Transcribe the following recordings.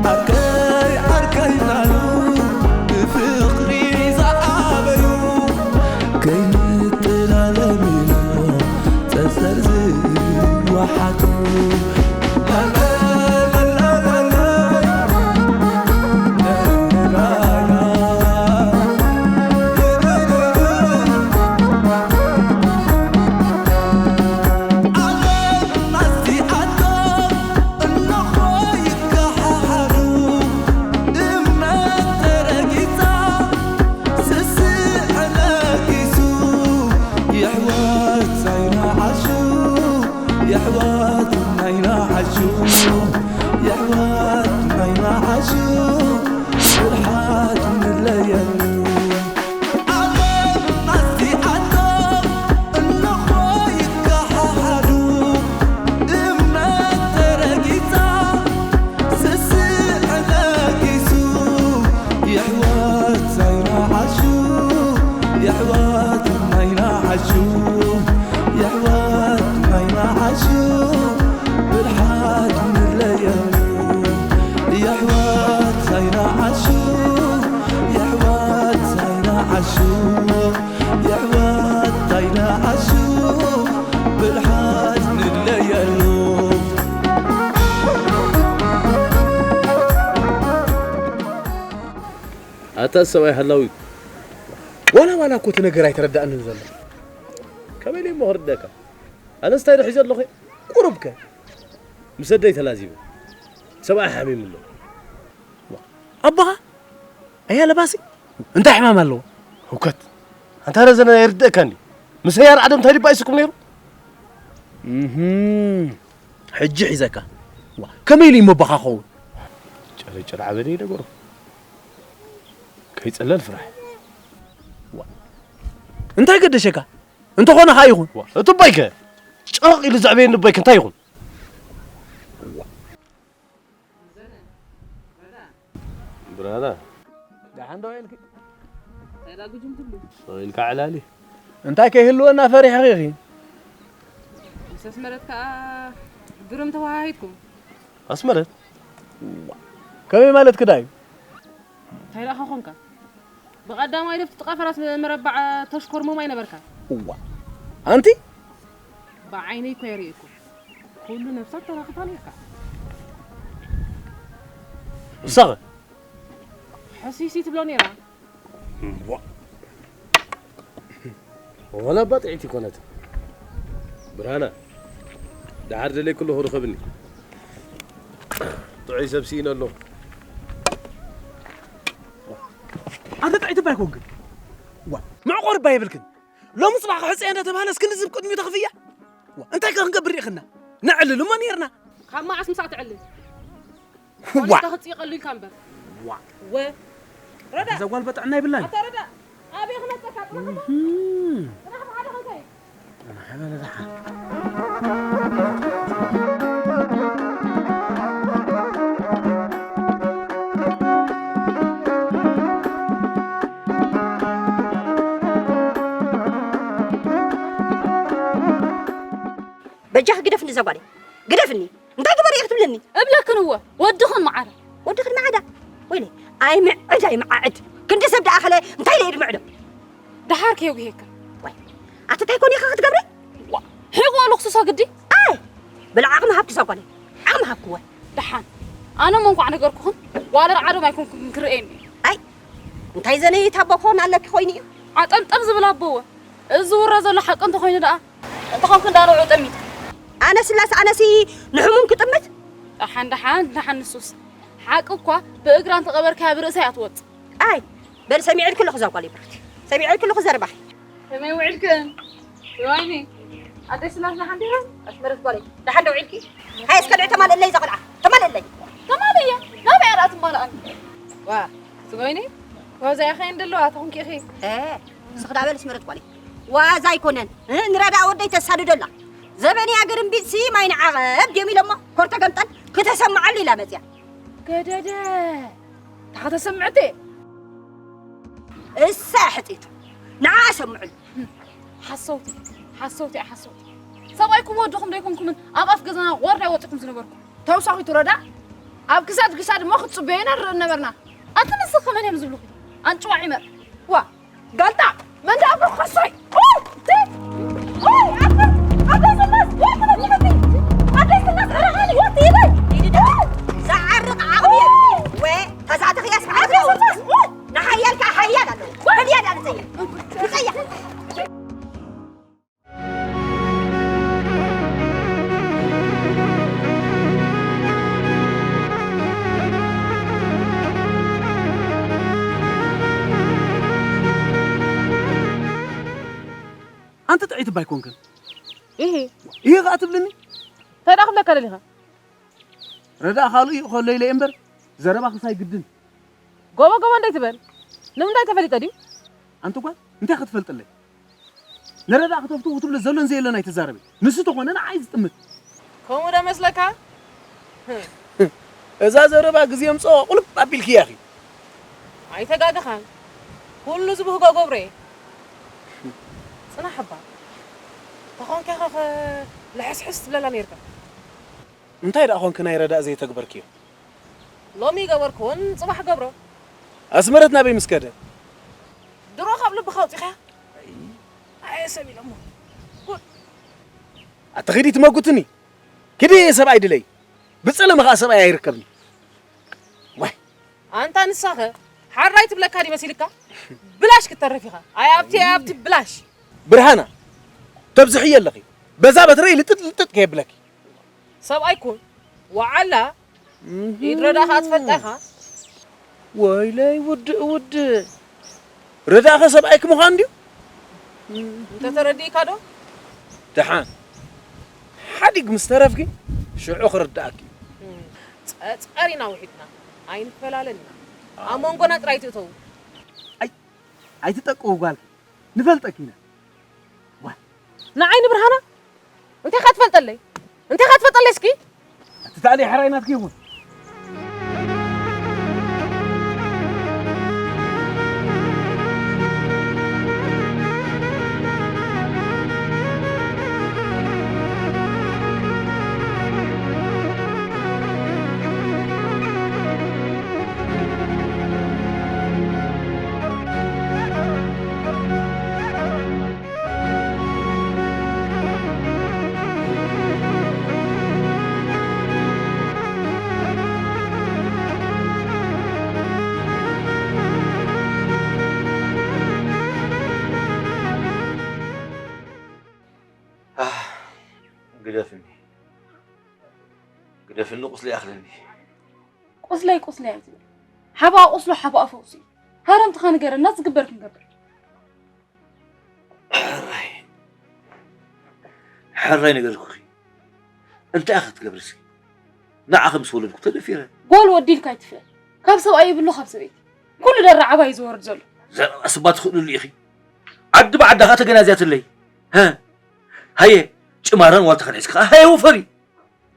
ዓርከይ ዓርከይ እናሉ ብፍቕሪ ዝዓበዩ ከይንጠላለም ኢሎም ጸጸር ዝወሓጡ። የሕዋት ናይና ዓሹ፣ የሕዋት ናይና ዓሹ፣ ብርሓት ንለየሉ። ዓለም ኣስቲኣቶም እንኾ ይከሓሓዱ፣ እምነት ተረጊጻ፣ ስስዕ ነጊሱ። የሕዋት ናይና ዓሹ፣ የሕዋት ናይና ዓሹ፣ የሕዋት ናይና ዓሹ፣ ብርሓት ንለየሉ። የሕዋት ናይና ዓሹ፣ የሕዋት ናይና ዓሹ፣ የሕዋት ናይና ዓሹ፣ ብርሓት ንለየሉ። ኣታ ሰብኣይ ሃላዊ፣ ዋላ ዋላ እኮ እቲ ነገር ኣይተረዳእንን ዘሎ። ከመይ ኢለ እሞ ክርደእካ? ኣነስ እንታይ ዶ ሒዘ ኣለኹ? ቁሩብከ? ምስ ኣደይ ተላዚበ። ሰብኣይ ሓሚሙ ኣሎ። ኣቦኻ? ኣያ ለባሲ? እንታይ ሕማም ኣለዎ? ህውከት። ኣንታ ረዘነ ኣይርድእካን ድዩ? ምስ ኣያ ኣርዓዶም እንታይ ድዩ ባኢሱኩም ነይሩ? እህም። ሕጂ ሒዘካ። ዋ፣ ከመይ ኢሉ እሞ ኣቦኻ ክኸውን? ጨረጨር ዓበደይ ነገሩ። ከይጸለል ፍራሕ። ዋ። እንታይ ገደሸካ? እንተኾነ ኸኣ ይኹን። ዋ፣ እቲ ኣቦይከ? ጨቕ ኢሉ ዘዕበየኒ ኣቦይከ እንታይ ይኹን? ብራና። ደሓን ዶ ኢልኪ? እንታይ ዳጉጅም ትብሉ? ኢልካ ዕላሊ። እንታይ ከይህልወና ፈሪሕኺ ኢኺ? ምስ ኣስመረት ከኣ ግርም ተወሃሂድኩም። ኣስመረት? ከመይ ማለትኪ ደኣ እዩ? እንታይ ደኣ ኾንካ? ብቐዳማይ ዶ ኣብቲ ጥቓ ፈረስ መረባዕ ተሽኮርምም ኣይነበርካን? እዋ። ኣንቲ? ብዓይነይ እኮ እየ ርእየኩም። ኩሉ ነብሳት ተራኽፋ ነይርካ። ንሳኸ? ሕስይስይ ትብሎ ነይራ። እዋ። ወላ እባ ጥዕይቲ ኣይኮነትን። ብርሃና፣ ደሓር ደለይኩ ኣለኹ ርኸብኒ። ጥዑይ ሰብ ስኢነ ኣለኹ። ኣንተ ጥዕይቲ እባ ኣይኮንክን። ዋ፣ መዕቆር እባ የብልክን። ሎሚ ጽባሕ ክሕጸ እንዳተባህለ እስኪ ንዝብ ቅድሚኡ ተኽፍያ። ዋ፣ እንታይ ከ ክንገብር ኢኽና? ነዕልል እሞ ነይርና። ካብ መዓስ ምሳእ ትዕልል? ዋ። ፖሊስ ከኽጽእ ይቐሉ ኢልካ እምበር። ዋ። ወ-፣ ረዳ። እዛ ጓል በጥዕና ይብላን። ኣታ ረዳ፣ ኣበይ ክመጸካ? ጽናሕ እሞ። እህም። ጽናሕ ብሓደ ክንከይድ። ጽናሕ በለ ደሓን። በጃኺ ግደፍኒ እዛ ጓለይ። ግደፍኒ። እንታይ ግበሪ ኢኺ ትብለኒ? እብለክን እወ፣ ወድኽን መዓረ። ወድኽን መዓዳ? ወይለይ፣ ኣይምዕድ ኣይመዓዕድ። ክንዲ ሰብ ደኣ ኣኸለ እንታይ ኢለ እየ ድምዕዶ? ደሓር ከየጉሄካ። ዋይ፣ ኣቲ እንታይ ኮን ኢኻ ክትገብሪ? ዋ፣ ሒቑ ኣለኹ ሱሳ ግዲ። ኣይ፣ በል ዓቕሚ ሃብኪ እዛ ጓለይ። ዓቕሚ ሃብኪ ወ። ደሓን። ኣነ እሞ እንኳዕ ነገርኩኽን፣ ዋላ ርዓዶም ኣይኮንኩን ክርእየኒ። ኣይ፣ እንታይ ዘነይት ኣቦ ክኾን ኣለኪ ኮይኑ እዩ? ዓጠምጠም ዝብል ኣቦ ወ። እዚ ዝውረ ዘሎ ሓቂ እንተኾይኑ ደኣ፣ እንተኾንኩ እንዳ ንውዑ ጠሚት። ኣነ ስላስ ኣነሲ ንሕሙም ክጥምት? ደሓን፣ ደሓን፣ ደሓን ንሱስ። ሓቂ እኳ ብእግራ እንተቐበርካያ ብርእሳ እያ ትወጽእ። ኣይ፣ በል ሰሚዐልኪ ኣለኹ እዛ ጓለይ ብርኽቲ። ሰሚዐልኪ ኣለኹ ዘረባኺ። ከመይ ውዒልክን? ወይኒ፣ ኣደይ ስላስ ደሓን ዲኽን? ኣስመረት ጓለይ፣ ደሓን ዶ ውዒልኪ? ሃይ እስከ ንዕ ተማልእለይ እዛ ቆልዓ። ተማልእለይ። ተማልእያ? ናበይ እያ ደኣ ትማልኣኒ? ዋ፣ ስጎይኒ፣ ዋዛ ኢኺ እንደለዋ ተኹንኪ ኢኺ። እ፣ ንስኺ ደኣ በል ኣስመረት ጓለይ። ዋዛ ኣይኮነን። እ፣ ንረዳእ ወደይ ተሳድዶ ኣላ። ዘበንያ ግርምቢጥሲ ማይ ንዓቐብ ድዮም ኢሎሞ። ኮርተ ገምጠል ክተሰምዓሉ ኢላ መጽያ። ገደደ። ታኸተሰምዕቲ። እሳ ሕጢቱ። ንዓ ሰምዕሉ። ሓሰውቲ፣ ሓሰውቲ፣ ሓሰውቲ። ሰብኣይኩም ወድኹም ዶ ኣይኮንኩምን ኣብ ኣፍ ገዛና ዋርዳይ ወጢኹም ዝነበርኩም? ተውሳኺቱ ረዳ፣ ኣብ ክሳድ ክሳድ እሞ ክትጽበየና ንርኢ ነበርና። ኣቲ ንስኺ መን እዮም ዝብሉኺ? ኣንጭዋ ዒመር። ዋ፣ ጋልታ፣ መን ደኣ ብርኮሶይ? ኡ፣ ቲ፣ ኡ፣ ኣቲ፣ ኣቲ ስላስ፣ ወይ ትበቲ፣ ኣቲ ስላስ፣ ዕረኻኒ፣ ወቲ ኢለይ። ይድዳ፣ ዝዓርቕ ዓቕሚ የብልኒ። ወ፣ ተሳተኽያ ስብሓት ኣቲ ስላስ፣ ኡ፣ ንሓያል ከኣ ሓያል ኣለዎ። ክንድያ ዳኣ ንጸይር። ንጸይር። ኣንቲ ጥዕይቲ ባይ ኮንክን። ኢሂ። ኢሂ ከኣ ትብልኒ? እንታይ ደኣ ክብለካ ደሊኻ? ረዳእ ካልኡ እዩ ከሎ ኢለ እምበር፣ ዘረባ ክሳይ ግድን። ጎቦ ጎቦ እንዳይትበል። ንምንታይ ተፈሊጠ ድዩ? ኣንቲ ጓል፣ እንታይ ክትፈልጥለይ? ንረዳእ ክተፍትዎ ክትብሎ ዘሎን ዘየሎን ኣይትዛረቢ። ንሱ ተኾነ ንዓይ ዝጥምት። ከምኡ ዶ መስለካ? እዛ ዘረባ ግዜ ምጽኦ ቁልፍ ኣቢልክያ ኢኺ። ኣይተጋገኻን። ኩሉ ዝብህጎ ገብሮ እየ። ጽናሕ እባ። ተኾንካ ኸ ልሕስሕስ ትብለላ ነይርካ። እንታይ ደኣ ኾንክ ናይ ረዳእ ዘይተግበርክዮ? ሎሚ ገበርክዎን ጽባሕ ገብሮ። ኣስመረት ናበይ ምስ ከደ? ድሮ ካብ ልብኻ ኣውጺኻ። ኣየ ሰብ ኢሎሞ። ጉድ። ኣቲ ኺዲ ትመጉትኒ። ኪዲ ሰብኣይ ድለይ። ብጸለመ ኸኣ ሰብኣይ ኣይርከብኒ። ዋይ። ኣንታ ንሳኸ ሓራይ ትብለካ ድዩ መሲልካ? ብላሽ ክትተርፍ ኢኻ። ኣይ ኣብቲ፣ ኣይ ኣብቲ ብላሽ። ብርሃና፣ ተብዝሕዮ ኣለኺ። በዛ በትረይ ልጥጥ ልጥጥ ከየብለኪ። ሰብኣይ ኩን። ወዓላ እህ። ኢድ ረዳኻ ትፈልጣ ኢኻ? ወይለይ ውድእ ውድእ። ረዳእኸ ሰብኣይኪ ምዃን ድዩ? እንተተረዲእካ ዶ? ደሓን። ሓዲግ ምስ ተረፍኪ ሽዑ ክርድኣኪ። ጸጸር ኢና ውሒድና። ኣይንፈላለን ኢና። ኣብ መንጎና ጥራይ ትእተዉ። ኣይ፣ ኣይትጠቅው ጓል። ንፈልጠኪ ኢና። ዋ። ንዓይ ንብርሃና? እንታይ ኢኻ ትፈልጠለይ? እንታይ ኢኻ ትፈልጠለይ እስኪ? ኣቲ ታዕሊ ሕራይ ናትኪ ይኹን። ኣህ፣ ግደፍኒ። ግደፍኒ፣ ቁስሊ ይኣኽለኒ። ቁስለይ ቁስለይ ኣይትበል። ሓባኣ ቁስሉ ሓባኣ ፈውሱ እዩ። ሃረምትኻ ንገረና፣ ዝግበር ክንገብር። ሕራይ፣ ሕራይ ነገርኩኺ። እንታይ ኢኺ ክትገብሪ እስኪ? ንዓኺ ምስ ወለድኩ ተደፊረ። ጓል ወዲ ኢልካ ኣይትፍለጥ። ካብ ሰብኣይ ይብሉ ካብ ሰበይቲ። ኩሉ ደራ ዓባይ እዩ ዝወርድ ዘሎ። ዘረባ ስባ ትኽእልሉ ኢኺ። ዓዲ ብዓዳ ኸኣ ተገናዝያትለይ። ሀ? ሃየ፣ ጭማራን ዋልታኻን ሒዝካ ኸኣ ሃየ ውፈሪ።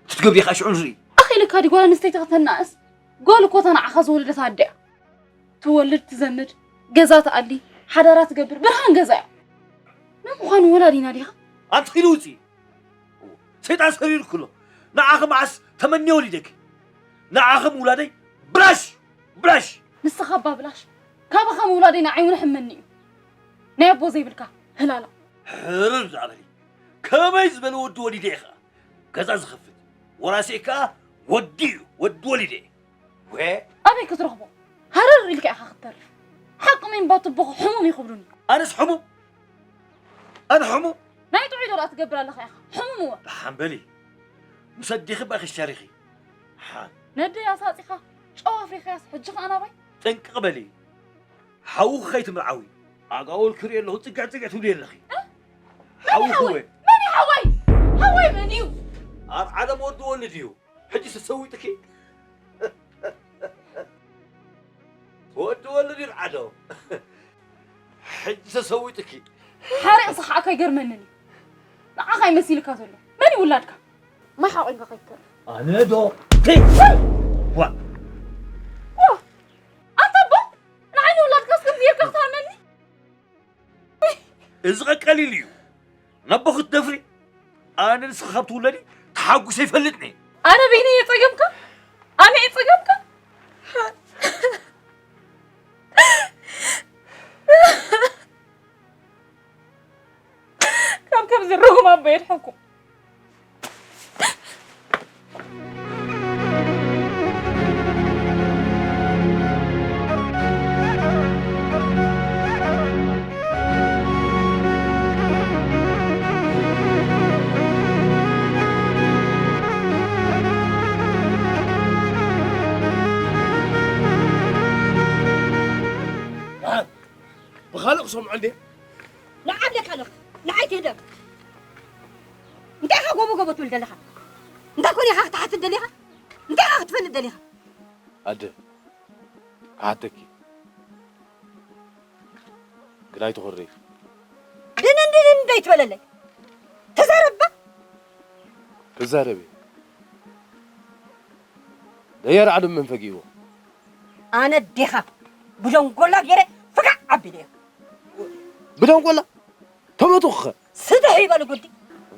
ትትገብሪ ኢኻ ሽዑ ንርኢ። ኣኺልካ ድዩ ጓል ኣንስተይቲ ከተናእስ? ጓል እኮ እታ ንዓኻ ዝወለደት ኣደ እያ። ትወልድ፣ ትዘምድ፣ ገዛ ትኣሊ፣ ሓዳራ ትገብር፣ ብርሃን ገዛ እያ። ንምዃኑ ወላዲና ዲኻ? ኣንቲ ኺሉ ውፂ። ሰይጣን ሰሪሩ ክሎ። ንዓኺ መዓስ ተመንየ ወሊደኪ? ንዓኺ ምውላደይ ብላሽ! ብላሽ! ንስኻ እባ ብላሽ። ካባኻ ምውላደይ ንዓይ እውን ሕመኒ እዩ። ናይ ኣቦ ዘይብልካ ህላላ። ሕርር ደኣ በሊ። ከመይ ዝበለ ወዲ ወሊደ ኢኻ? ገዛ ዝኸፍት፣ ወራሲ ከኣ ወዲ እዩ፣ ወዲ ወሊደ። ወ-፣ ኣበይ ክትረኽቦ? ሃረር ኢልካ ኢኻ ክትተርፍ። ሓቂ ምንባር ትቦ ሕሙም እዩ ክብሉኒ። ኣነስ ሕሙም? ኣነ ሕሙም? ናይ ጥዑይ ዶ ደኣ ትገብር ኣለኻ ኢኻ? ሕሙም እወ። ደሓን በሊ። ምስ ኣዴኺ እባ ኢኺ ሻሪኺ። ሓን። ነደይ ኣሳጺኻ፣ ጨው ኣፍሪኻያስ፣ ሕጂ ኸኣ ናባይ? ጥንቅቕ በሊ። ሓውኺ ከይትምርዓዊ። ኣጋውል ክርኢ ኣለኹ፣ ጽግዕ ጽግዕ ትብሊ ኣለኺ። እ? መን እዩ ሓውኺ ሓወይ? ወ-፣ መን እዩ ሓወይ? ሓወይ መን እዩ? ኣብ ዓለም ወዲ ወልድ እዩ። ሕጂ ተሰዊጥኪ። ወዲ ወልድ ይርዓዶ። ሕጂ ተሰዊጥኪ። ሓሪቕሲ ከዓ ከይገርመንን እዩ። ንዓኻ እዩ መሲልካ ዘሎ። መን እዩ ውላድካ? ማይ ሓቒንካ ከይትተርፍ። ኣነ ዶ? ዋ። ዋ። ኣንታ ኣቦ፣ ንዓይ ንውላድካስ ከምዚ ጌርካ ክትሃርመኒ? እዚ ቀቀሊል እዩ። ነቦ ክትደፍሪ? ኣነ ንስኺ ካብ ትውለዲ ተሓጉሰ ይፈልጥኒ። ኣነ በይነይ እየ ጸገምካ? ኣነ እየ ጸገምካ? ካብ ከምዚ ርጉም ኣቦ የድሕንኩም። ብኻልእ ክሰምዖ እንዴ? ንዓለካ ኣለኹ። ንዓይ ትህደም። እንታይ ኢኻ ጎቦ ጎቦ ትብል ዘለኻ? እንታይ ኮን ኢኻ ክትሓትት ደሊኻ? እንታይ ኢኻ ክትፈልጥ ደሊኻ? ኣደ፣ ክሓተኪ። ግን ኣይትኾርይ። ድንን ድንን እንታይ ትበለለይ? ተዛረባ። ክዛረብ እየ። ደየር ዓለም መን ፈጊእዎ? ኣነ ዴኻ ብደንጎላ ገይረ ፍጋዕ ኣቢለዮ። ብደንጎላ? ተመቱኽኸ? ስድሕ ይበል ጉዲ።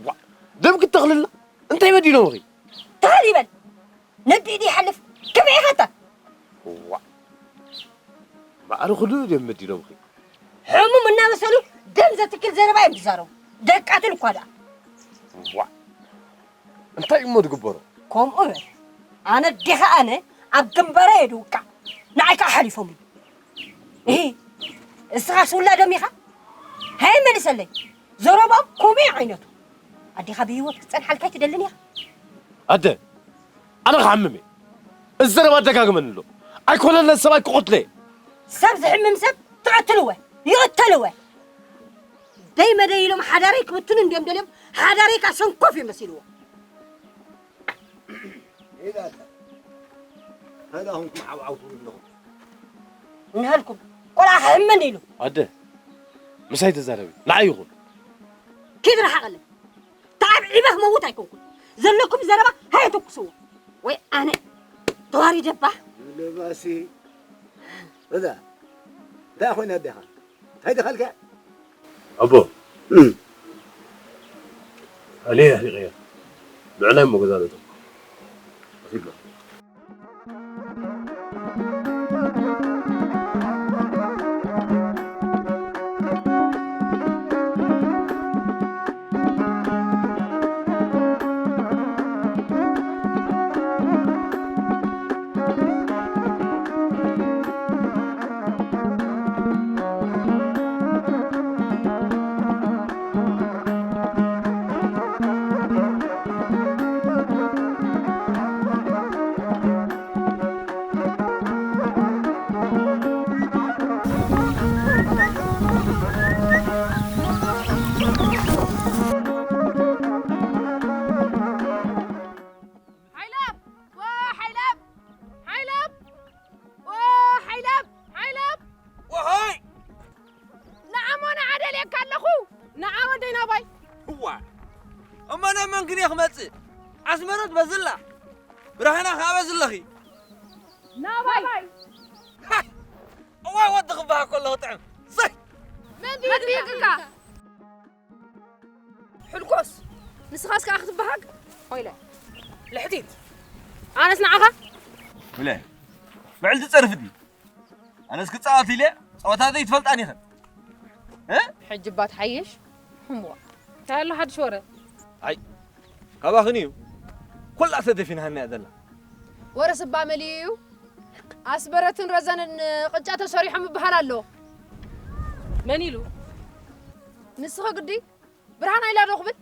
ዋ፣ ደም ክተኽልልና? እንታይ በዲሎምኺ? ተኸል ይበል። ነዲኡ ይሓልፍ። ክብዒ ኸታ። ዋ፣ ማዕረ ኩሉ ደም በዲሎምኺ። ሕሙም እናመሰሉ ደም ዘትክል ዘረባ እዮም ዝዛረቡ። ደቃትል እኳ ደኣ። ዋ፣ እንታይ እሞ ዝግበሮ? ከምኡ በል። ኣነ ዲኻ ኣነ ኣብ ግንባረ እየ ድውቃዕ። ንዓይ ከዓ ሓሊፎም እዩ። እሂ፣ እስኻስ ውላዶም ኢኻ? ሃይ መልሰለይ። ዘረባኦም ከምኡ እዩ ዓይነቱ። ኣዴኻ ብህይወት ክትጸንሓልካ ኣይትደልን ኢኻ? ኣደ፣ ኣነ ክሓምም እየ። እዚ ዘረባ ኣደጋግመኒ ኣሎ። ኣይኮነን ነዚ ሰብኣይ ክቐትሎ እየ። ሰብ ዝሕምም ሰብ ትቐትልወ፣ ይቕተልወ። ደይ መደይ ኢሎም ሓዳረይ ክብትኑ እንድዮም ደልዮም፣ ሓዳረይ ከዓ ሰንኮፍ እዩ መሲልዎ። ኢላ ኣላ። እንታይ ደኣ ኹንኩም ዓውዓው ትብሉ ኣለኹም? እንሃልኩም፣ ቆልዓ ክሕመኒ ኢሉ። ኣደ፣ ምሳይ ተዛረቢ፣ ንዓይ ይኹን። ኪድ ርሓቐለይ። ተዓብዒበ ክመውት ኣይኮንኩን። ዘለኩም ዘረባ ሃየ ተኩስዎ። ወይ ኣነ ተዋሪደ እባ። ለባሲ። እዛ፣ እንታይ ኮይና ኣዴኻ? እንታይ ደኸልካ? ኣቦ። እም። ኣነ ኣሕሊቐያ። ንዕናይ እሞ ገዛ ነቶም። ኣኺድና። ሓይላብ! ዋ፣ ሓይላብ! ሓይላብ! ዋ፣ ሓይላብ! ሓይላብ! ወሃይ! ንዓሞ ንዓ ደልየካ ኣለኹ። ንዓ ወደይ ናባይ። እዋ። እሞ ናብ መን ክንየ ክመጽእ? ኣስመረት በዝላ። ብርሃና ከኣ በዝለኺ። ናባይ። ሃ! እዋይ ወዲ ክበሃ ከለኹ ጥዕም። ዘይ! መን ድዩ መን ድዩ ድካ? ሕልኮስ፣ ንስኻስ ከኣ ክትበሃግ? ኦይለ። ልሕቲት። ኣነስ ንዓኻ? ብለ። ብዕልቲ ጸርፊ ድዩ? ኣነስ ክጻወት ኢለ ጸወታ ዘይትፈልጣን ኢኽን። እ? ሕጂ እባ ትሓይሽ? ሕምዋ። እንታይ ኣሎ ሓድሽ ወረ? ኣይ፣ ካባኽን እዩ። ኩላ ተደፊንሃኒ እያ ዘላ። ወረስ እባ መሊኡ እዩ። ኣስበረትን ረዘንን ቅጫ ተሰሪሖም ይበሃል ኣሎ። መን ኢሉ? ንስኺ ግዲ ብርሃና ኢላ ዶ ክብል?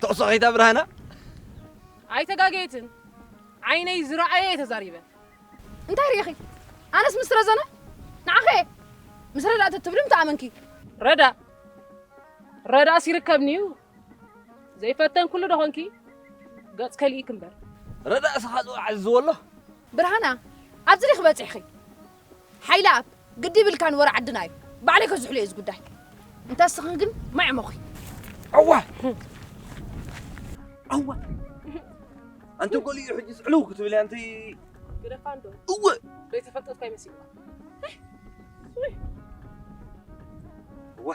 ተቕሶ ኸይታ ብርሃና? ኣይተጋገየትን። ዓይነይ ዝረኣየ እየ ተዛሪበ። እንታይ ርኢኺ? ኣነስ ምስ ረዘነ ንዓኸ እየ። ምስ ረዳእ ተትብሊ ምተኣመንኪ። ረዳእ? ረዳእስ ይርከብኒ እዩ። ዘይፈተንኩሉ ዶ ኾንኪ? ገጽ ከሊእክ እምበር። ረዳእ ስኻ ዝወዓል ዝወሎ? ብርሃና፣ ኣብዚ ዲኺ በጺሕኺ? ሓይለኣብ፣ ግዲ ይብልካን ወረ ዓድና እዩ። ባዕለይ ከዝሕሎ እየ እዚ ጉዳይ። እንተ እስኽን ግን ማይ ዕሞኺ። ኣዋ! ኣዋ! ኣንቲ ጎሊኡ ሕጂስ ዕልው ክትብሊ ኣንቲ ግደፋ እንዶ። እወ! ዘይተፈልጠት እኳ ይመስልዋ። እዋ!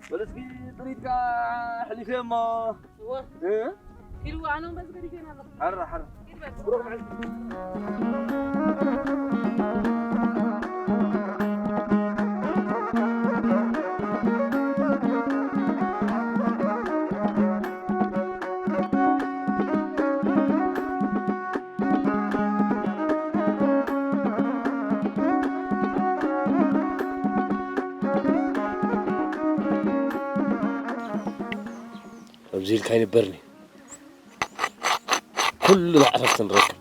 በለስኪ ጥሪትካ ሕሊፈ እሞ። እወ። እ? ይሩ ኣነ በዝ ገዲፈና ኣለኹ። ሓራ፣ ሓራ። ይርበል። ከምዚ ኢልካ ኣይንበርኒ። ኩሉ ዕረፍቲ ንረክብ።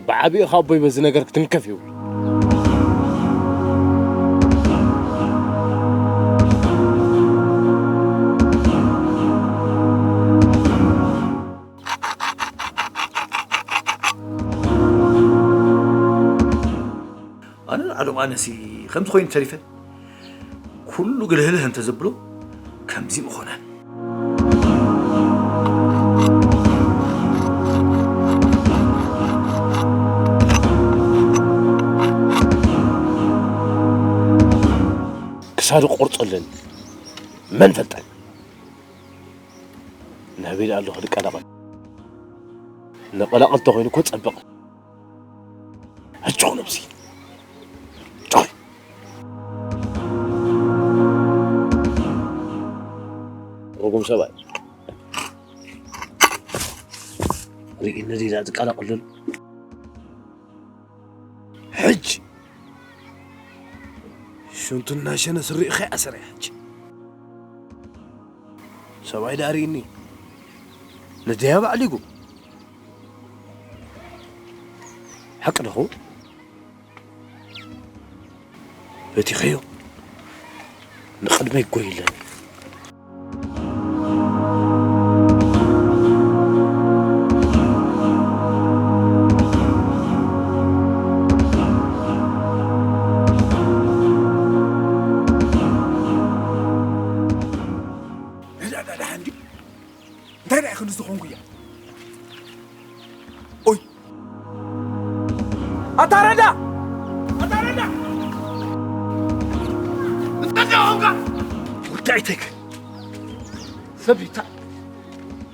ብዓቢኡ ካብ ኣቦይ በዚ ነገር ክትንከፍ ይብሉ። ኣነ ንዓለም ኣነሲ ከምዚ ኮይኑ ተሪፈ። ኩሉ ግልህልህ እንተዘብሎ ከምዚ ምኾነ። ክሳዱ ቆርጾ ኣለኒ። መን ፈልጠን? ናበይ ደኣ ኣለኹ ልቀላቐል? ንቐላቐል ተኾይኑ እኮ ጸብቕ። ኣጆኹ ነብሲ። ጆይ። ርጉም ሰብኣይ። ርኢ ነዚ ኢላ ትቀላቐለሉ። ሕጂ ሽንቱ እናሸነ ስሪኡ ከይኣሰረ ሕጂ። ሰብኣይ ደኣ ርእኒ። ነደያ ባዕሊጉ። ሓቂ ዶ ኸውን? በቲኸዮ ንቕድመይ ጎይለኒ። እንታይ ደኣ ክንዲ ዝኾንኩ እያ? ኦይ! ኣታ ረዳ! ኣታ ረዳ! እንታይ ደኣ ኾንካ? ወዲ ኣይተይክ። ሰብ ይታ-፣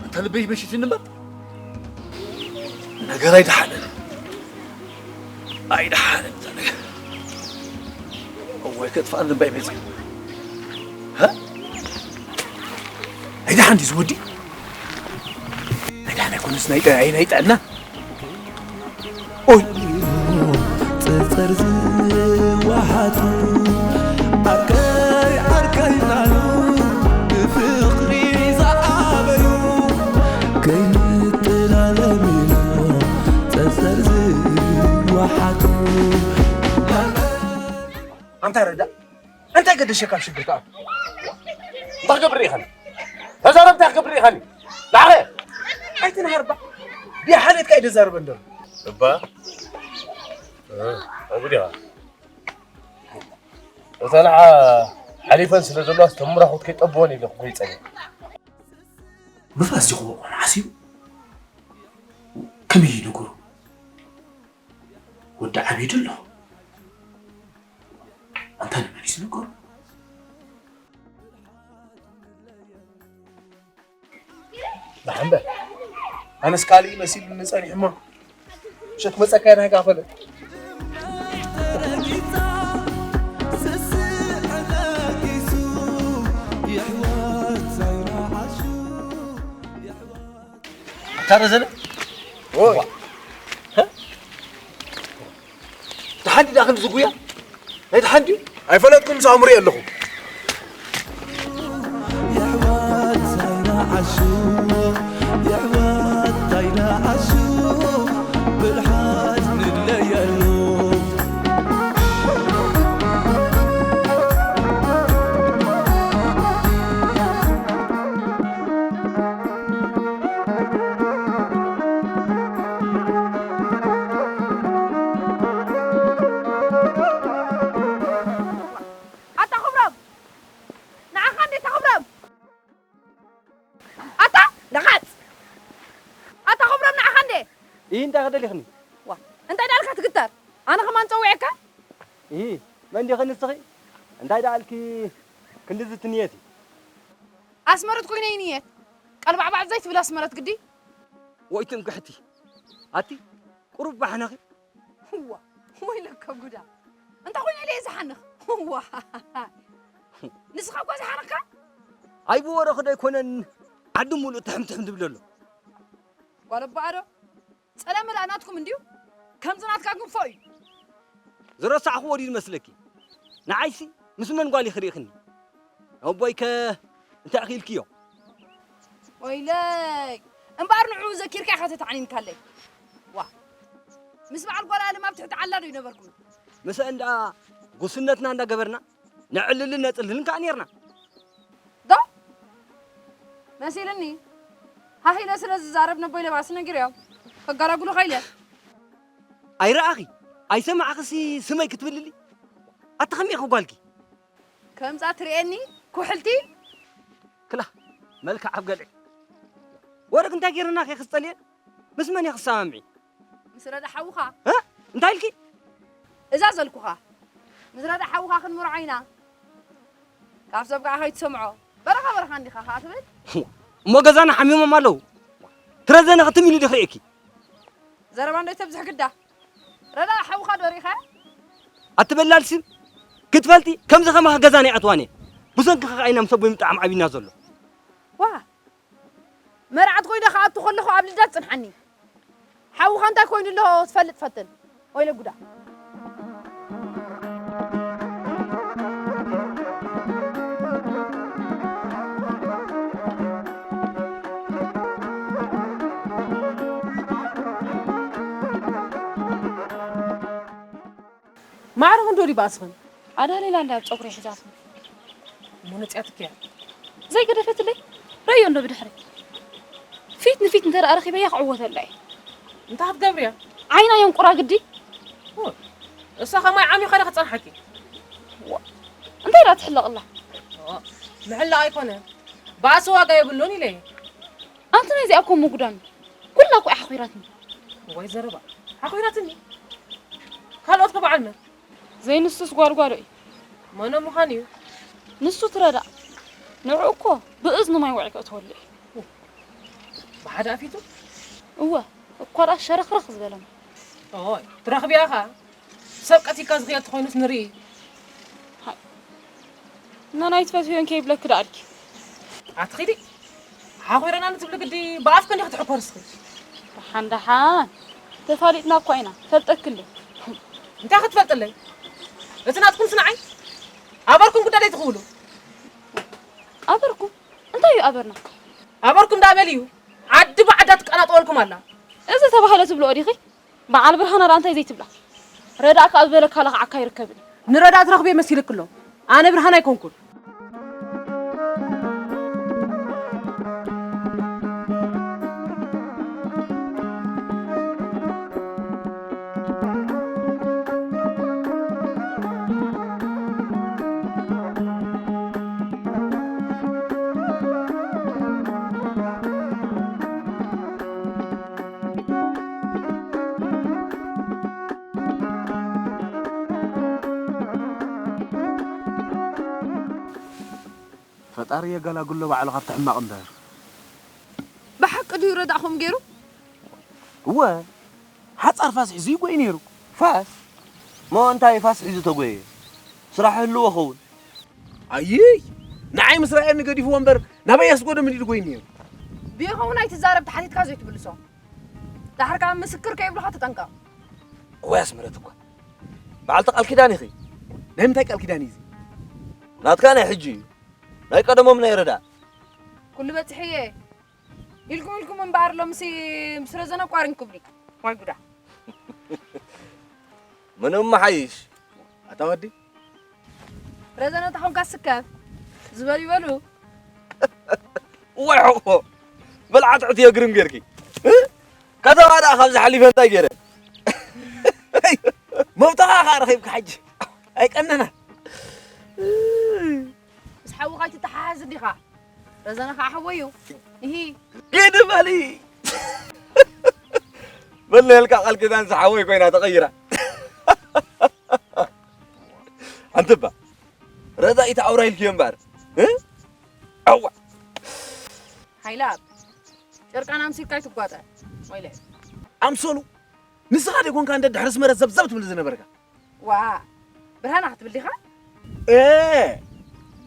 ኣንታ ልበይ በሽትኒ እምበር። ነገር ኣይደሓንን። ኣይደሓንን እዛ ነገር። እዋይ ከጥፍኣኒ እምባ ይመጽእ። ሃ? ኣይደሓን ድዩ ዝወዲ? ኣይደሓን ኣይኮነስ ናይ ጠ-፣ ኣይ ናይ ጥዕና። ኦይ! ጸጸር ዝወሓጡ ዓርከይ ዓርከይ እናሉ ብፍቕሪ ዝዓበዩ ከይንጠላለም ኢሎም ጸጸር ዝወሓጡ። ኣንታ ረዳ፣ እንታይ ገደሸካ ኣብ ሽግር ትኣቱ? እንታይ ክገብር ኢኻኒ? ተዛረብ፣ እንታይ ክገብር ኢኻኒ? ንዓኸ? ኣይትንሃርባ። ብሓልየትካ ኣይደዛረበን ደሎ። እባ? እ፣ እጉድ ኢኻ። እተን ሓ-፣ ሓሊፈን ስለ ዘለዋ፣ እተን ምራኹት ከይጠብወን ኢለ ክጎይ ጸኒሐ። ምፍራስ ዲኹ በቆም ሓሲቡ? ከመይ እዩ ነገሩ? ወዲ ዓብዩ ዶ ኣለኹ? ኣንታ ንመን እዩ ዝነገሮ? ደሓን በል። ኣነስ ካልእ መሲሉኒ ጸኒሑ እሞ፣ ምሸት ክመጸካ እየ ናይካ ፈለጥ። ኣታ ረዘነ? ኦይ። ዋ። ሀ? ደሓን ድዩ ደኣ ክንዲ ዝጉያ? ናይ ደሓን ድዩ? ኣይፈለጥኩን፣ ሳምሪ ኣለኹ። የሕዋት ኣይንዓሹ፣ የሕዋት ኣይንዓሹ፣ ብልሓት ንድለየሉ። ኣታ ክብሮም! ንዓኻ እንዴ ኣታ ክብሮም! ኣታ ረኻጽ! ኣታ ክብሮም ንዓኻ እንዴ! ኢሂ እንታይ ክደሊኽኒ? ዋ፣ እንታይ ደኣ ኢልካ ትግተር? ኣነ ከማን ጸዊዐካ? ኢሂ መን ዲኺ ንስኺ? እንታይ ደኣ ኢልኪ ክንድዚ ትንየቲ? ኣስመረት ኮይነ ይንየ ቀልባዕባዕ ዘይትብል ኣስመረት ግዲ። ወይ ትምክሕቲ ኣቲ ቁሩብ ባሕናኺ። እዋ ወይለከ ጉዳ። እንታይ ኮይነ ኢለ ዝሓንኽ? እዋ ንስኻ እኮ ዝሓንኽካ። ኣይ ብወረኺ ዶ ኣይኮነን ዓዲ ሙሉእ ትሕም ትሕም ትብል ኣሎ። ጓል ኣቦኣ ዶ? ጸለመ ደኣ ናትኩም እንድዩ። ከምዚ ናትካ ግን ፎእ እዩ። ዝረሳዕኽዎ ድዩ ዝመስለኪ? ንዓይሲ ምስ መን ጓል ኢኺ ርኢኽኒ? ኣቦይከ እንታይ ኢኺ ኢልክዮ? ወይለይ እምበኣር ንዕኡ ዘኪርካ ኢኻ ተታዕኒንካለይ። ዋ ምስ በዓል ጓል ኣለም ኣብ ትሕቲ ዓላ ዶ ይነበርኩም? ምስአን ደኣ ጉስነትና እንዳገበርና ነዕልልን ነጽልልን ከኣ ኔርና። ዶ መሲልኒ ሃሂለ ስለ ዝዛረብ ነቦይ ለባሲ ነጊረዮም ከጋራጉሉ ኸይለ። ኣይረኣኺ ኣይሰማዕኽሲ ስመይ ክትብልሊ ኣቲ ከመይ ኢኺ ጓልኪ? ከምዛ ትርእየኒ ኩሕልቲ። ክላ መልክዕ ኣብ ገልዒ ወረግ እንታይ ገይርና ከ ክስጠልየ ምስ መን እየ ክሰማምዒ? ምስ ረዳ ሓውኻ። እ እንታይ ኢልኪ? እዛ ዘልኩኻ ምስ ረዳ ሓውኻ ክንምርዖ ኢና። ካብ ሰብ ከዓ ከይትሰምዖ በረኻ በረኻ እንዲኻ ከዓ ትብል። እሞ ገዛና ሓሚሞም ኣለዉ። ትረዘነ ክትም ኢሉ ድኽርእየኪ። ዘረባ እንዶ ተብዝሕ ግዳ። ረዳ ሓውኻ ዶ ሪኻ? ኣትበላል ስም ክትፈልጢ ከምዚ ከማኻ ገዛና ይኣትዋን እየ። ብሰንኪ ከዓ ኢና ምስ ኣቦይ ምጣዕሚ ዓቢና ዘሎ። ዋ መርዓት ኮይነ ክኣቱ ከለኹ ኣብ ልዳት ጽንሓኒ። ሓውኻ እንታይ ኮይኑ ኣሎ ትፈልጥ ፈትን። ወይለ ጉዳ። ማዕረ ክንዶ ዲባ ኣስኽን? ኣዳ ሌላ እንዳ ኣብ ጸጉሪ ሒዛትኒ። እሞ ነጺኣትኪ እያ። ዘይገደፈትለይ ረዮ እንዶ ብድሕሪ ፊት ንፊት እንተ ደኣ ረኺበያ ክዕወተላ እየ። እንታይ ክትገብርያ? ዓይና የንቁራ ግዲ። ኦ፣ እሳ ከማይ ዓሚኻ ዶ ክጸንሓኪ? ዋ፣ እንታይ ደኣ ትሕለቕላ? ኦ፣ ምሕላቕ ኣይኮነ። ባእሲ ዋጋ የብሉን ኢለ እየ። ኣንቲ ናይዚኣ እኮ ምጉዳም እዩ። ኩላ እኮ እያ ሓኺራትኒ። እዋይ ዘረባ። ሓኺራትኒ? ካልኦት ከ በዓል መን? ዘይንሱስ ጓርጓሮ እዩ። መነ ምዃን እዩ? ንሱ ትረዳእ። ንዕኡ እኮ ብእዝኑ ማይ ውዒ ከእትወሉ እዩ። ብሓደ ኣፊቱ? እወ፣ እኳ ደኣ ሸረኽረኽ ዝበለ ማይ። ኦይ፣ ትረኽብያ ኸኣ። ሰብ ቀቲልካ ዝኽየድ ተኾይኑስ ንርኢ። ሃይ፣ እና ናይ ትፈትውዮን ከይብለኪ ደኣ ኣልኪ። ኣትኺዲ፣ ሓኺረና ንትብሊ ግዲ ብኣፍኪ እንዲኺ ትሕኮሪ እስኺ። ደሓን ደሓን፣ ተፋሊጥና እኳ ኢና፣ ፈልጠኪ እንዶ። እንታይ ክትፈልጥለይ? እቲ ናትኩምስ ንዓይ? ኣበርኩም ጉዳይ ትኽውሉ። ኣበርኩም? እንታይ እዩ ኣበርና? ኣበርኩም ደኣ በል እዩ። ዓዲ ብዓዳ ትቀናጠወልኩም ኣላ። እዚ ተባህለ ትብልኦ ዲኺ? በዓል ብርሃና ደኣ እንታይ ዘይትብላ? ረዳእ ከኣ ዝበለካ ለኽዓካ ኣይርከብን። ንረዳእ ትረኽብዮ መሲልክ ኣሎ። ኣነ ብርሃን ኣይኮንኩን። ፈጣሪ የገላግሎ ባዕሉ ካብቲ ሕማቕ እምበር። ብሓቂ ድዩ ረዳእኹም ገይሩ? እወ፣ ሓጻር ፋስ ሒዙ ይጎይ ነይሩ። ፋስ? ሞ እንታይ ፋስ ሒዙ ተጎየ? ስራሕ ህልዎ ኸውን። ኣይይ! ንዓይ ምስ ረኣየኒ ገዲፍዎ እምበር ናበይ ኣስጎደምን ኢሉ ጎይ ነይሩ። ብይኸውን ኣይትዛረብ ተሓቲትካ ዘይትምልሶ። ዳሕር ከኣ ምስክር ከይብሉኻ ተጠንቀቕ። እወ ኣስመረት እኳ በዓልቲ ቃል ኪዳን ኢኺ። ናይ ምንታይ ቃል ኪዳን እዩ እዚ? ናትካ ናይ ሕጂ እዩ። ናይ ቀደሞም ናይ ረዳ። ኩሉ በጽሕየ። ኢልኩም ኢልኩም እምበኣር ሎምሲ ምስ ረዘነ ቋሪን ክብሊ። ዋይ ጉዳ። ምንም መሓይሽ። ኣታ ወዲ። ረዘነ ተኾንካ ስከፍ ዝበሉ ይበሉ። ወይ ሕቆ። በልዓት ዕትዮ ግርም ጌርኪ። እ? ከተማ ደኣ ካብዚ ሓሊፈ እንታይ ገይረ? መውተኻ ኸኣ ረኺብካ ሕጂ። ኣይቀነና። ምስ ሓውኻ ኣይትተሓሓዝ እንዲኻ። ረዘነ ኸዓ ሓወይ እዩ። እሂ። ግዲ በሊ። በል ነልካ ቃል ኪዳን ዝሓወይ ኮይና ተቐይራ። ኣንተ እባ ረዛኢት ኣውራ ኢልክዮ እምበር። እ? ኣዋ። ሃይለ ኣብ ጨርቃን ኣምሲልካ ኣይትጓጠ። ወይለ ኣምሰሉ ንስኻ ደይኮንካ እንደ ድሕሪ ስመረት ዘብዘብ ትብል ዝነበርካ። ዋ ብርሃና ክትብል ዲኻ? ኤ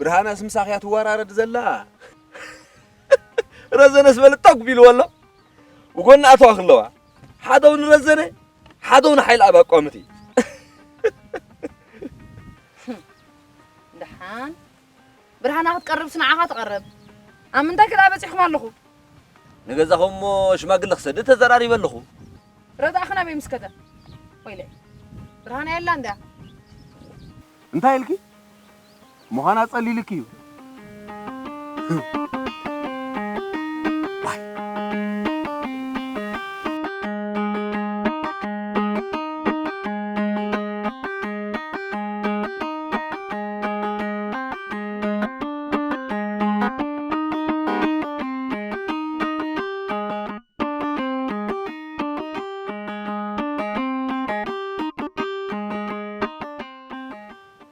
ብርሃናስ ምሳኽያ ትወራረድ ዘላ። ረዘነስ በልጣ ጉቢልዎ ኣሎ። ብጎና ኣተዋ ክለዋ ሓደው ንረዘነ ሓደው ንሓይል ኣብ ኣቋምቲ። ደሓን ብርሃና ክትቀርብ ስንዓኻ ትቐርብ። ኣብ ምንታይ ክዳ በጺሕኩም ኣለኹ? ንገዛኹም እሞ ሽማግለ ክሰድድ ተዘራሪበ ኣለኹ። ረዳእኽና በይ ምስ ከደ። ወይለይ ብርሃና የላ እንድያ። እንታይ ኢልኪ? ምዃና ጸሊልኪ እዩ።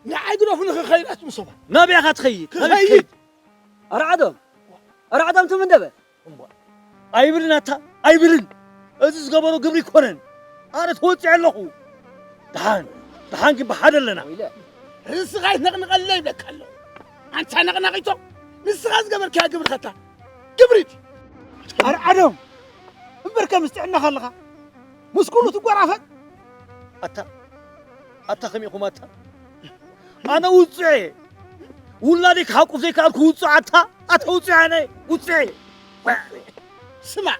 ንዓይ ግደፉ ንኽኸይድ ኣትምሰባ። ናበይ ኢኻ ትኸይድ? ክኸይድ። ኣረ ዓዶም፣ ኣረ ዓዶም ትም እንደበ። እምቧ። ኣይብልን ኣታ፣ ኣይብልን። እዚ ዝገበሮ ግብሪ ይኮነን። ኣነ ተወጺዐ ኣለኹ። ደሓን፣ ደሓን ግን ብሓደ ኣለና። ወይለ። ርእስኻ ይትነቕንቐለይ ይብለካ ኣለኹ። ኣንታ ነቕናቒቶ፣ ንስኻ ዝገበርካያ ግብሪ ኸታ። ግብሪ ድዩ? ኣረ ዓዶም፣ እምበር ከምስ ጥዕናኻ ኣለኻ። ምስ ኩሉ ትጓራፈጥ። ኣታ፣ ኣታ ከመይ ኢኹም ኣታ? ኣነ ውጹዕ እየ። ውላደይ ክሓቁፍ ዘይከኣልኩ ውጹዕ ኣታ፣ ኣታ ውጹዕ ኣነ ውጹዕ እየ። ስማዕ፣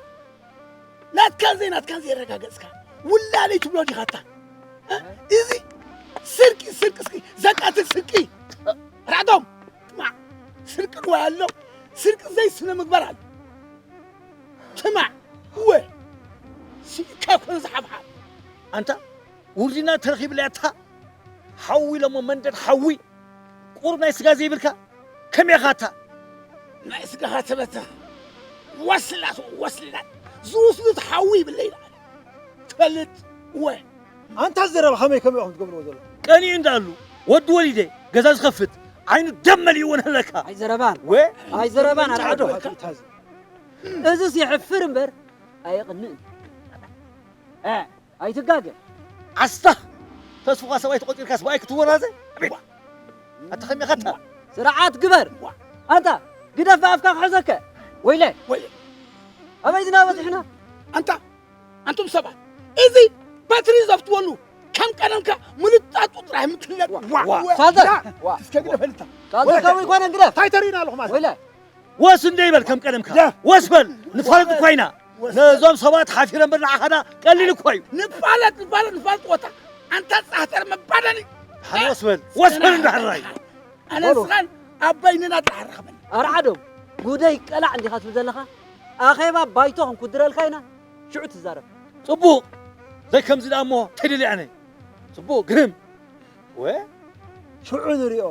ናትካን ዘይናትካን ዘየረጋገጽካ ውላደይ ትብሎ ዲኻ ኣታ? እ? እዚ ስርቂ፣ ስርቂ፣ እስኪ ዘቃትል ስርቂ። ራዕዶም፣ ስማዕ፣ ስርቂ ንዋይ ኣሎ፣ ስርቂ ዘይ ስነ ምግባር ኣሎ። ስማዕ፣ እወ፣ ስኢካ ኮነ ዝሓብሓብ። ኣንታ ውርድና ተረኺብለያ እታ ሓዊ ኢሎሞ መንደድ ሓዊ ቁሩብ ናይ ስጋ ዘይብልካ ከመይ ኢኻ እታ? ናይ ስጋኻ ተበተኽ ወስላት ወስላት ዝውስሉት ሓዊ ይብለ ይልዓል። ትፈልጥ እወ። ኣንታ ዘረባ ከመይ ከመይ ኢኹም ትገብርዎ ዘለኹም? ቀኒኡ እንዳሉ ወዲ ወሊደ ገዛ ዝኸፍት ዓይኑ ደም መሊእዎ ነለካ። ኣይዘረባን። ወ? ኣይዘረባን ኣርዓዶ። እዚ የሕፍር እምበር ኣየቕንእን። እ፣ ኣይትጋገ። ኣስታ ተስፉኻ ሰብኣይ ተቖጺርካ ሰብኣይ ክትወራዘ? ኣታ ከመይ ኢኻ ኣታ? ስርዓት ግበር። ኣንታ ግደፍ ብኣፍካ ክሕዘከ። ወይለ። ወይ ኣበይ ድና በጺሕና? ኣንታ ኣንቱም ሰባት እዚ በትሪ ዘፍትወሉ ከም ቀደምካ ምልጣጡ ጥራይ ምትለጥ። ዋ፣ ዋ፣ ዋ። ሳልተ። ዋ። እስከ ግደፈልታ። ሳልተ ወይ ከምኡ ይኮነን ግደፍ። እንታይ ተሪእና ኣለኹም ማለት? ወይለ። ወስ እንደ ይበል ከም ቀደምካ። ያ። ወስ በል። ንፋለጥ እኳ ኢና። ወስ ነዞም ሰባት ሓፊረ እምበር ንዓኻና ቀሊል እኳ እዩ። ንፋለጥ፣ ንፋለጥ፣ ንፋለጥ ወታ። ኣንታ ጻህተር መባደኒ። ሓን ወስ በል። ወስ በል እንዳሕራይ። ኣነ በሉ። ስኻን ኣብ በይንና ጥራሕ ራኸበኒ። ኣርዓዶም፣ ጉደይ ቀላዕ እንዲኻ ትብል ዘለኻ? ኣኼባ ባይቶ ክንኩድረልካ ኢና። ሽዑ ትዛረብ። ጽቡቕ። ዘይ ከምዚ ደኣ እሞ ተደልየ ኣነ። ጽቡቕ፣ ግርም። ወ? ሽዑ ንሪኦ።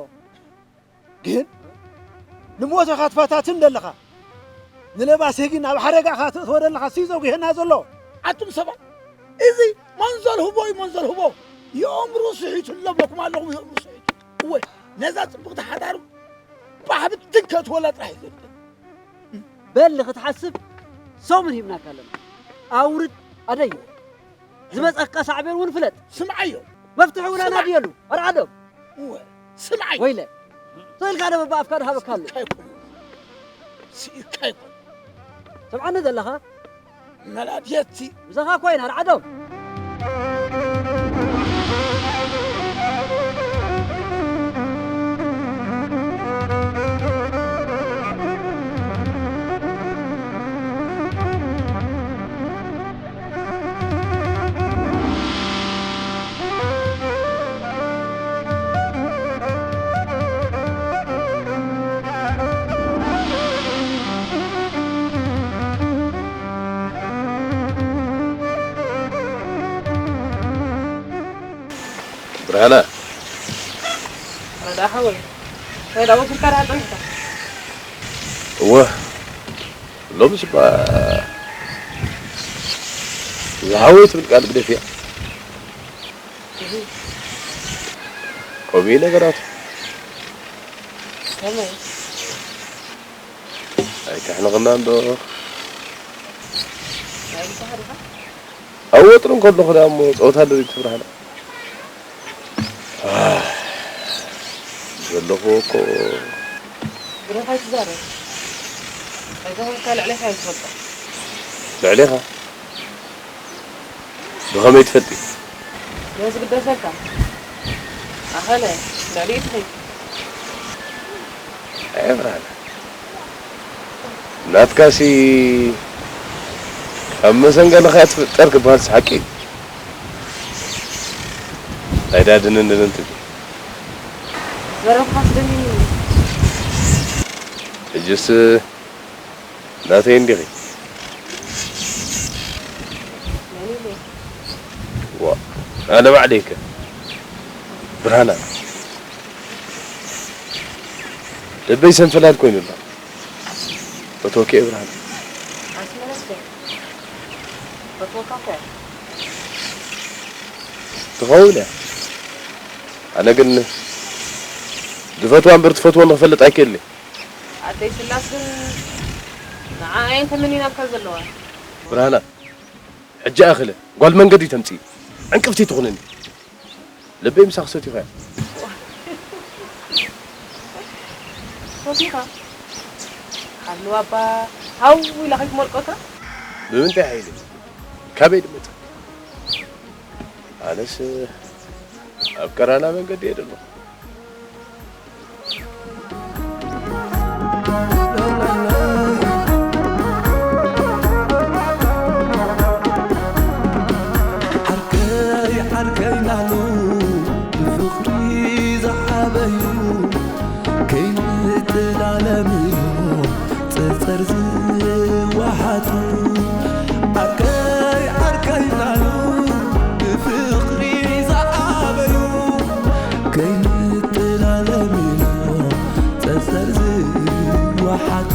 ግን ንሞት ኢኻ ትፈታትን ዘለኻ። ንለባሴ ግን ኣብ ሓደጋ ኢኻ ትእትዎ ዘለኻ። እሱ እዩ ዘጉሄና ዘሎ። ኣቱም ሰባት፣ እዚ መንዘል ህቦ እዩ፣ መንዘል ህቦ። የእምሩ ስሒቱ ኣለብለኩም ኣለኹም፣ የእምሩ ስሒቱ። እወ፣ ነዛ ጽብቕቲ ሓዳሩ ባሕብትን ከእትወላ ጥራሕ እዩ ዘድሊ። በል ንኽትሓስብ ሰሙን ሂብናካ ኣለና። ኣውርድ ኣደዮ። ዝመጸካ ሳዕቤን እውን ፍለጥ። ስምዓዮ። መፍትሒ እውን ስማዕ። ኣናድየሉ። ኣርዓዶም። እወ፣ ስምዓይ። ወይለ። ተልካ ደበባ ኣፍካ ድሃበካ ኣሎ። ስኢርካ ይኮን። ስኢርካ ይኮን። ሰምዓኒ ዘለኻ? መላድየቲ። ምሳኻ ኮይና ኣርዓዶም። ብርሃነ። ረዳ ሓወይ፣ ረዳ ወሲድካ ዳ ጠሚትካ? እወ፣ ሎምስ እባ ዝሓወይ ትብል ቃል ግደፍያ። እህ። ከምኡ እዩ ነገራቱ። ከመይ? ኣይተሕንቕና እንዶ። ናይ ምሳኻ ዲኻ? ኣብ ወጥሪ እንከለኹ ደኣ እሞ ጸወታ ዶ ትብርሃና? ኣህ፣ ዘለኹዎ እኮ። ብሩኽ ኣይትዛረብ። ኣይዞኻ፣ ልዕሌኻ እየ ዝፈልጦ። ልዕሌኻ? ብኸመይ ትፈልጢ? ዶ ዝግደሰካ? ኣኸለ፣ ልዕሊኡ ትኸይድ። ኣይ ብርሃነ፣ ናትካሲ ካብ መሰንገልኻ እያ ትፍጠር ክበሃልስ ሓቂ እዩ። እንታይ ደኣ ድንን ድንን ትብል? ዘረብኻስ ደኒኑ። ሕጅስ ናተይ እንዲኺ። መን ኢለ? ዋ፣ ኣነ ባዕለይከ? ብርሃና፣ ልበይ ሰንፈላል ኮይኑ ኣሎ። ፈትወኪ እየ ብርሃና። ኣስመረስ ከ? ፈትወካ እኮ እየ። ትኸውን እያ። ኣነ ግን ዝፈትዋ እምበር ትፈትወኒ ክፈልጥ ኣይክእልን። ኣደይ ስላስ ግን ንዓ እየን ተመኒናካ ዘለዋ። ብርሃና፣ ሕጂ ኣኽለ ጓል መንገዲ ተምጽኢ። ዕንቅፍቲ ትኹንኒ። ልበይ ምሳኺ ሰቲኹ እያ። ሰቲኻ? ሃልዋ እባ ሃው ኢላ ከይትመልቆታ? ብምንታይ ሓይሊ? ካበይ ድመጽእ? ኣነስ ኣብ ቀራና መንገዲ እየ ዘለኹ። ዓርከይ ዓርከይ ናሉ ብፍቕሪ ዝዓበዩ ከይንጠላለም እዮም ጸጸር ዝወሓጡ። ዓርከይ ዓርከይ ናሉ ብፍቕሪ ዝዓበዩ ከይንጠላለም እዮም ጸጸር ዝወሓጡ።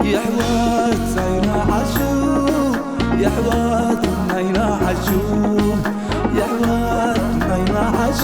የሕዋት ናይና ዓሹ፣ የሕዋት ናይና ዓሹ፣ የሕዋት ናይና ዓሹ።